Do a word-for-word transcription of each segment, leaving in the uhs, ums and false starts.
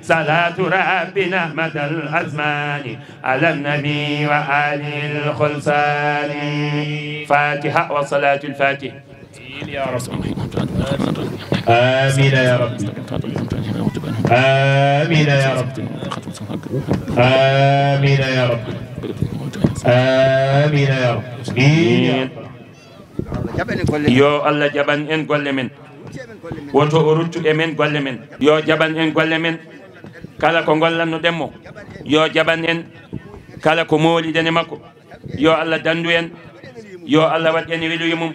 صلاة ربنا مدى الأزمان على النبي وآله الخلصان. فاتحة وصلاة الفاتح. آمين يا رب. آمين يا رب. آمين يا رب. آمين يا رب. Yo Allah jaɓan en golle men. Woto o ruttu e men golle men. Yo jaɓan en golle men. Kala ko ngollanno ɗen mo, yo jaɓan en. Kala ko mooliɗen e makko, yo Allah dandu en. Yo Allah waɗ en weluye mum.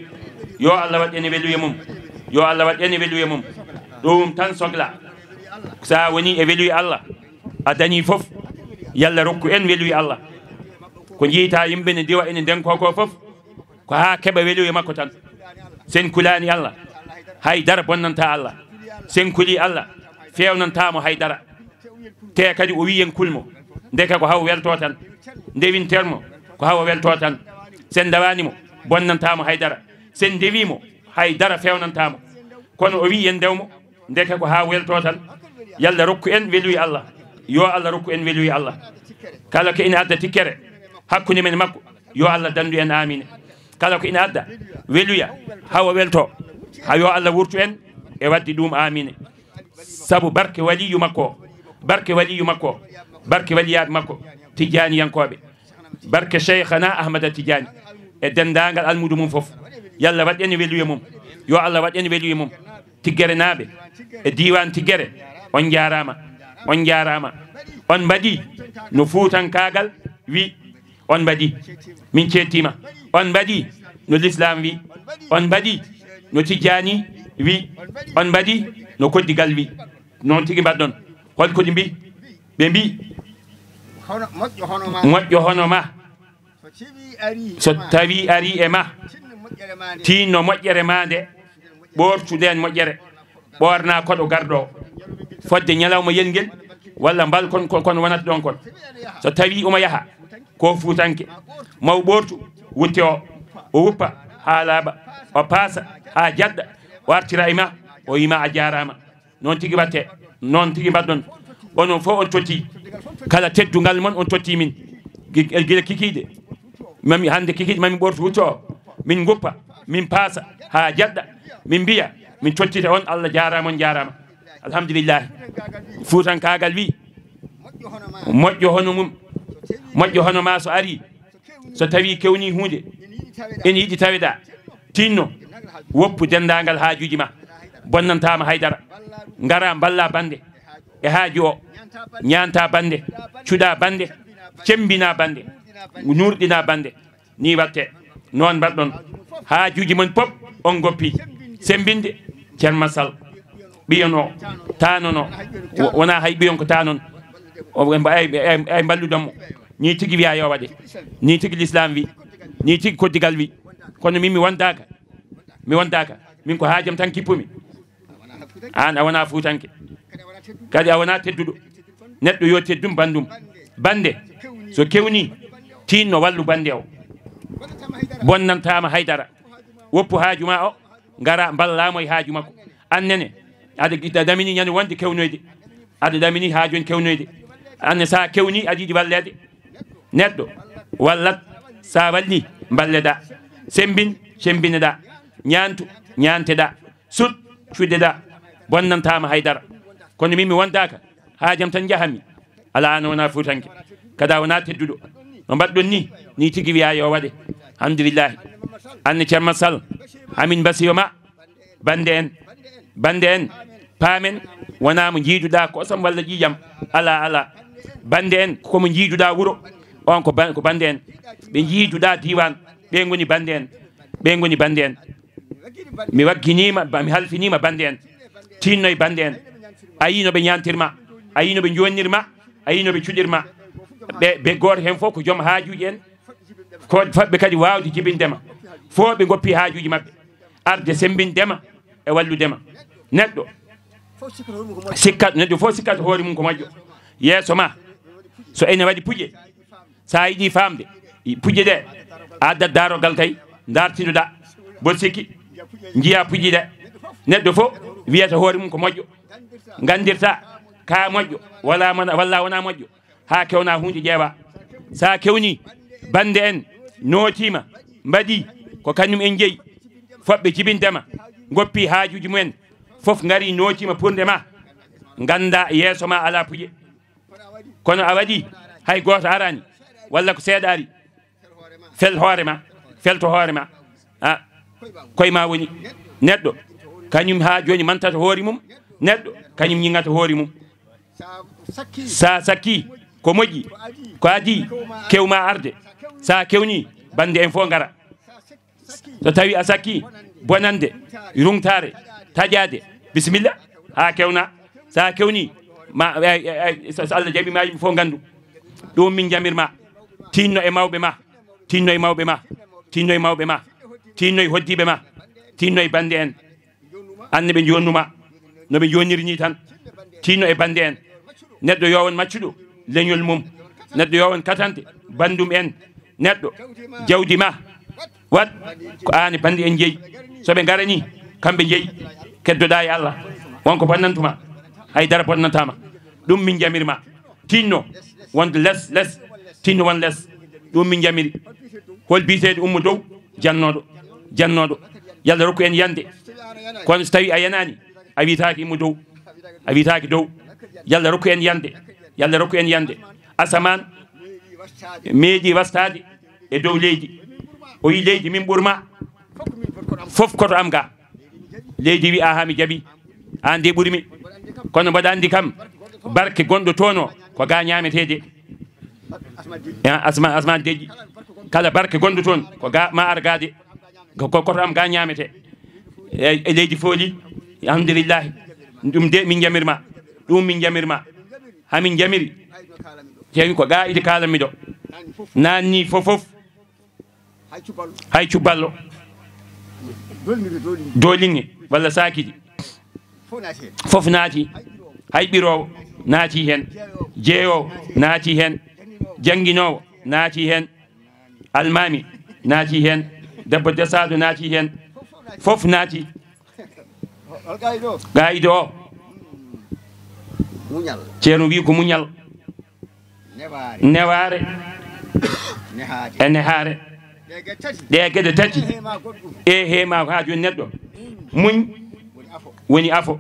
Yo Allah waɗ en weluye mum. Yo Allah waɗ en weluye mum. Ɗum tan sogla. Sa woni e weluye Allah, a dañi fof. Yalla rokku en weluye Allah. Ko jiyta yimɓe ne diwa ene ndenko ko fof, ko haa keɓa weluye makko tan. Sen kulaani Allah, hay dara bonnanta Allah. Sen kuli Allah, feewnanta mo hay dara. Te kadi o wiyen kulmo, ndeke ko haw welto tan. Ndewinter mo, ko haw welto tan. Sen ndawani mo, bonnanta mo hay dara. Sen ndewi mo, hay dara feewnanta mo. Kono o wi yen ndew mo, ndeke ko haa welto tan. Yalla rokku en weluye Allah. Yo Allah rokku en weluye Allah. Kala ko ina adda tikkere hakkunde men makko, yo Allah dandu en, amin. Kala ko ina adda weluya, hawa welto, ha yo Allah wurtu en e wadde ɗum, amin. Sabu barke waliyu makko, barke waliyu makko, barke waliyaaɓe makko, tijjaaniyankooɓe, barke Cheikhana Ahmada Tijjaani e denndaangal almuudo mum fof. Yo Allah waɗ en weluye mum. Yo Allah waɗ en weluye mum. Tiggerenaaɓe e diiwaan Tiggere, on njaaraama, on njaaraama. On mbaɗi no fuutankaagal wi, on mbaɗi, min ceettiima. On mbaɗi no Lislaam wi, on mbaɗi no Tijjaani wi, on mbaɗi no Koddigal wi. Noon tigi mbaɗɗon. Hol ko ɗi mbi? Ɓe mbi, moƴƴo hono ma, so tawi ari e ma, tinno moƴƴere ma nde, ɓoortu ndeen moƴƴere, ɓoorna koɗo garɗo o, fodde ñalawma yel ngel, walla mbal kon, kon, kon wonata ɗon kon. So tawi omo yaha, ko fuutanke, maw ɓoortu, wutte o, o wuppa haa laaɓa, o paasa haa jaɗɗa, o artira e ma, o wima a jaaraama. Noon tigi watte, noon tigi mbaɗɗon. Onon fof on totti. Kala teddungal mon on totti min. Gi-, gila kikiiɗe. Mami hannde kikiiɗe mami ɓortu wutto. Min nguppa, min paasa, haa jaɗɗa. Min mbiya, min tottita on, Allah jaaraama, on jaaraama. Alhamdulillahi. Fuutankaagal wi, moƴƴo hono mum. Moƴƴo hono ma so ari. So tawi kewni huunde, ene yiɗi taweɗa, tinno, woppu denndaangal haajuuji ma. Bonnantaama haydara. Ngara mballa bannde e haaju o. Ñaanta bannde, cuɗa bannde, cemmbina bannde, nuurɗina bannde. Ni watte. Noon mbaɗɗon. Haajuuji mon pop on ngoppi. Semmbinde, Ceerno Masal. Ɓiyon o, taanon o, wo-, wonaa hay ɓiyon ko taanon. O, ɓe mba-, ay, ay, ay mballuɗon mo. Nii tigi wiyaa yo waɗe. Nii tigi Lislaam wi. Nii tigi koddigal wi. Kono min mi wondaaka. Mi wondaaka. Min ko haajam tan kippumi. Aan a wonaa fuutanke. Kadi a wonaa tedduɗo. Neɗɗo yo teddum banndum. Bannde, so kewnii, tiinno wallu bannde o. Bonnantaama haydara. Woppu haaju ma o. Ngara mballaa mo e haaju makko. Aan nene, aɗa, aɗa damini ñande wonde kewnoyde. Aɗa damini haa jooni kewnoyde. Aan ne, so a kewnii, aɗa yiɗi walleede. Neɗɗo wallat, so a wallii, mballeɗaa. Semmbin, cemmbineɗaa. Ñaantu, ñaanteɗaa. Sut, cuddeɗaa. Bonnantaama hay dara. Kono min mi wondaaka. Haajam tan njahanmi. Alaa, aan wonaa fuutanke. Kadi a wonaa tedduɗo. No mbaɗɗon ni, ni tigi wiyaa yo waɗe. Alhamdulillahi. Aan ne Ceerno Sall, hamin mbasiyo ma, bannde en, bannde en, paamen, wonaa mo njiiduɗaa kosam walla ƴiiƴam. Alaa, alaa. Bannde en, ko mo njiiduɗaa wuro, on ko ban-, ko bannde en. Ɓe njiiduɗaa diiwaan, ɓe ngoni bannde en. Ɓe ngoni bannde en. Mi wagginiima, ba-, mi halfiniima bannde en. Tiinno e bannde en. A yii no ɓe ñaantirma. A yii no ɓe njoonnirma. A yii no ɓe cuɗirma. Ɓe, ɓe gooto heen fof ko joom haajuuji en. Ko faɓɓe kadi waawde jibinde ma. Fof ɓe ngoppi haajuuji maɓɓe. Arde semmbinde ma e wallude ma. Neɗɗo sikkat, neɗɗo fof sikkat hoore mum ko moƴƴo. Yeeso ma, so ene waɗi puƴe, so a yiɗi faamde, puƴe ɗe, a addat daarogal kay, ndartindoɗa. Mboɗo sikki, njiya puƴe ɗe. Neɗɗo fof wiyata hoore mum ko moƴƴo. Nganndirta, ka moƴƴo, wala mona-, walla wona moƴƴo, haa kewna huunde ƴeewa. So a kewni, bannde en nootiima, mbaɗi ko kañum en jeyi, fof ɓe jibintema, ngoppi haajuuji mumen, fof ngari nootiima purde ma, ngannda yeeso ma alaa puƴe. Kono a waɗi, hay gooto araani, walla ko seeɗa ari, fel hoore ma, felto hoore ma. A, koye ma woni. Neɗɗo, kañum haa jooni mantata hoore mum, neɗɗo, kañum ñiŋata hoore mum. Sa sakki ko moƴƴi, ko adii, kewma arde. Sa kewni, bannde en fof ngara. So tawi a sakki bonande, ruŋtaare, taƴaade, bisimilla, haa kewna. Sa kewni, ma, ay, ay, ay, so, so Allah jaɓi ma, yimɓe fof nganndu. Ɗum min njamirma. Tinno e mawɓe ma. Tinno e mawɓe ma. Tinno e mawɓe ma. Tinno e hoddiiɓe ma. Tinno e bannde en. An no ɓe jonnuma, no ɓe jonniri ni tan. Tinno e bannde en. Neɗɗo yo won maccuɗo leñol mum. Neɗɗo yo won katante banndum en. Neɗɗo, jawdi ma, waɗ ko aan e bannde en jeyi. So ɓe ngarani, kamɓe jeyi. Keddoɗaa e Allah. Won ko bonnantuma. Hay dara bonnantaama. Ɗum min njamirma. Tinno wonde les, les. Tinno won les. Ɗum min njamiri. Hol biyeteeɗo ummo dow? Jannooɗo. Jannooɗo. Yalla rokku en yande. Kono so tawi a yanaani, a wiytaake immo dow. A wiytaake dow. Yalla rokku en yande. Yalla rokku en yande. Asamaan meeɗi wastaade e dow leydi. O yi leydi min ɓurma. Fof koto am ga. Leydi wi, "Aha, mi jaɓi. Aan de ɓurmi." Kono mboɗa anndi kam, barke gonɗo toon o, ko ga ñaameteede. Ya, asma, asma deƴƴi. Kala barke gonɗo toon, ko ga ma ar gaade. Ko, ko koto am ga ñaamete. E, e leydi fooli, alhamdulillahi. Ɗum de min jamirma. Ɗum min jamirma. Hamin jamiri. Cewi ko ga idi kalanmi ɗo. Naan ni fof fof. Hay cubballo. Dooliŋŋe walla saakiji. Fof naati heen. Hay ɓiroowo naati heen. Jeeyoowo naati heen. Jannginoowo naati heen. Almaami naati heen. Debbo desaaɗo naati heen. Fof naati. Hol qaayido o? Qaayido o. Muñal. Ceerno wi ko muñal. Newaare. Newaare. Nehaade. E nehaare. Ɗe geɗe tati. Ɗe geɗe tati. Ehe ma goɗɗum. Ehe ma ko haa jooni neɗɗo. Muñ. Woni afo. Woni afo.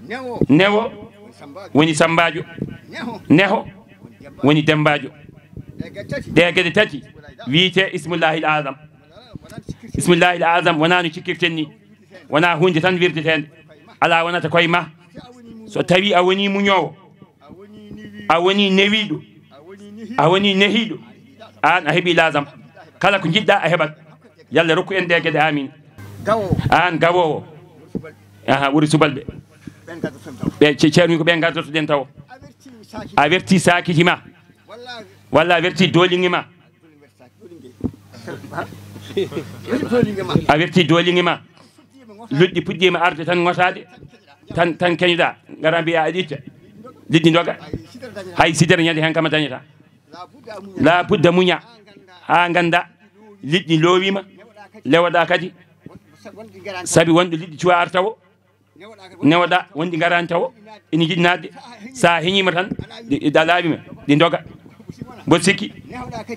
Newo. Newo. Woni sambaajo. Woni sambaajo. Neho. Neho. Woni demmbaajo. Woni demmbaajo. Ɗe geɗe tati. Ɗe geɗe tati. Wiyete Ismullahil Azam. Ismullahil Azam wonaa no cikkirten ni. Wonaa huunde tan wirdeteende. Alaa wonata koye ma. So tawi a woni muñoowo, a woni newiiɗo, a woni nehiiɗo, aan a heɓi laazam. Kala ko njiɗɗa a heɓat. Yalla rokku en ɗe geɗe. Amin. Aan gawoowo. Aha, wuri subalɓe. Ɓe ce-, ceerno wi ko ɓe ngardotoɗen tawo. A werti saakiji ma. Walla a werti dooliŋŋe ma. A werti dooliŋŋe ma. Luɗɗi puɗɗiima arde tan ŋotaade. Tan, tan keñoɗa. Ngara mbiya aɗa itta. Liɗɗi ndoga. Hay sidere ñande heen kam a dañata. La budda muña. Haa ngannda. Liɗɗi loowiima. Lewoɗa kadi. Sabi wonɗo liɗɗi cuwa arta o. Newoɗa wonɗi ngaraani tawo ina jiɗi naatde. So a heñiima tan, ɗi, ɗi, a laaɓiima, ɗi ndoga. Mboɗo sikki,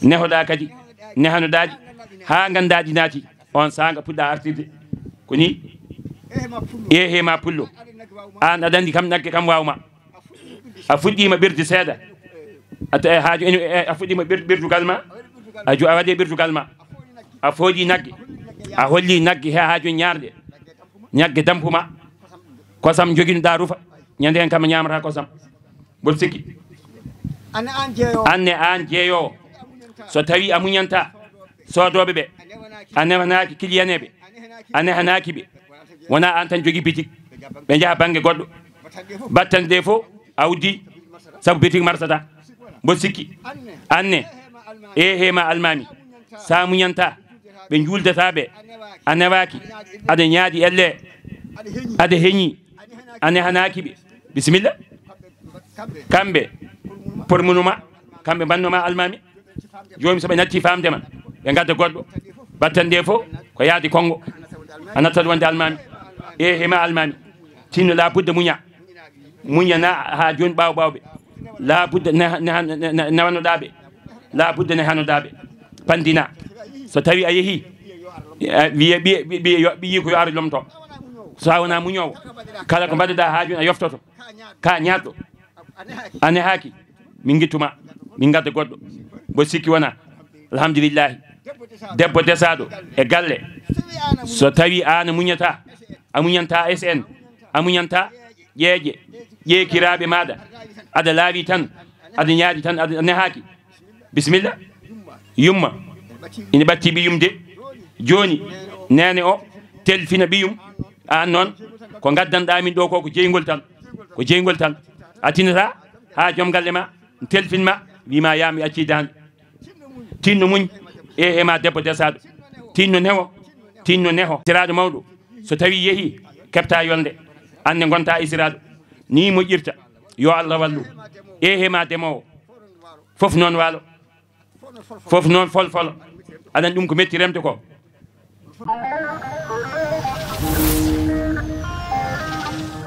nehoɗa kadi, nehanoɗa ɗi, haa ngannda ɗi naati. On saanga puɗɗa artirde. Ko ni? Ehe ma pullo. Aan aɗa anndi kam nagge kam waawma. A fuɗɗiima ɓirde seeɗa. A ta-, haaju ene, a fuɗɗiima ɓir-, ɓirdugal ma. A ju-, a waɗi ɓirdugal ma. A fooɗi nagge. A holli nagge he haaju ñaarɗe. Ñagge dampuma. Kosam joginuɗa rufa. Ñande hen kam a ñamata kosam. Mboɗo sikki. Anne an jeeyo. Anne an jeeyo. So tawi a muñanta soodoɓe ɓe, a newanaki kiliyaneɓe, a nehanaki ɓe, wona an tan jogi bitik, ɓe jaaha bangge goɗɗo. Battane ɗe fof a uddi, sabu bitik marsata. Mboɗo sikki. Anne, ehe ma almami. Sa muñanta, ɓe juuldata ɓe. A newaki, aɗa ñaaɗi elle, aɗa heñi, a nehanaki ɓe. Bisimilla. Kamɓe, pormunuma, kamɓe mbannoma almami. Joni so ɓe natti famdema, ɓe gadda goɗɗo. Battane ɗe fof ko yaade Kongo. A nattat wonde almami. Ehe ma almami. Tinno la budda muña. Muñana haa jooni ɓaawo ɓaawɓe. Laabudda ne, ne, ne, ne, newanoɗaa ɓe. Laabudda ne hanoɗaa ɓe. Pandina. So tawi a yehi, eh, wiye ɓiye, ɓiye, ɓiye, yo, ɓiye ko yo ar lomto. So a wonaa muñoowo, kala ko mbaɗeɗaa haa jooni a yoftoto. Ka ñaatɗo. A nehaaki. Min ngittuma. Min ngadda goɗɗo. Mbo sikki wona. Alhamdulillahi. Debbo desaaɗo e galle. So tawi aan a muñata, a muñanta S N, a muñanta ƴeeƴe, ƴeekiraaɓe maaɗa, aɗa laawi tan, aɗa ñaaɗi tan, aɗa nehaaki. Bisimilla. Yumma. Ina ɓatti ɓiyum de. Jooni, neene o, telfina ɓiyum. Aan noon, ko ngaddanɗaa min ɗo ko, ko jeyngol tan. Ko jeyngol tan. A tinata haa joom galle ma, telfin ma, wii ma yaa mi accii daande. Tinno muñ, e, e ma debbo desaaɗo. Tinno newo, tinno neho. Siraaɗo mawɗo, so tawi yehi, keɓta yolnde. Aan ne ngonta e siraaɗo. Ni moƴƴirta. Yo Allah wallu. E, e ma demoowo. Fof noon waalo. Fof noon folfolo. Aɗa anndi ɗum ko metti remde ko.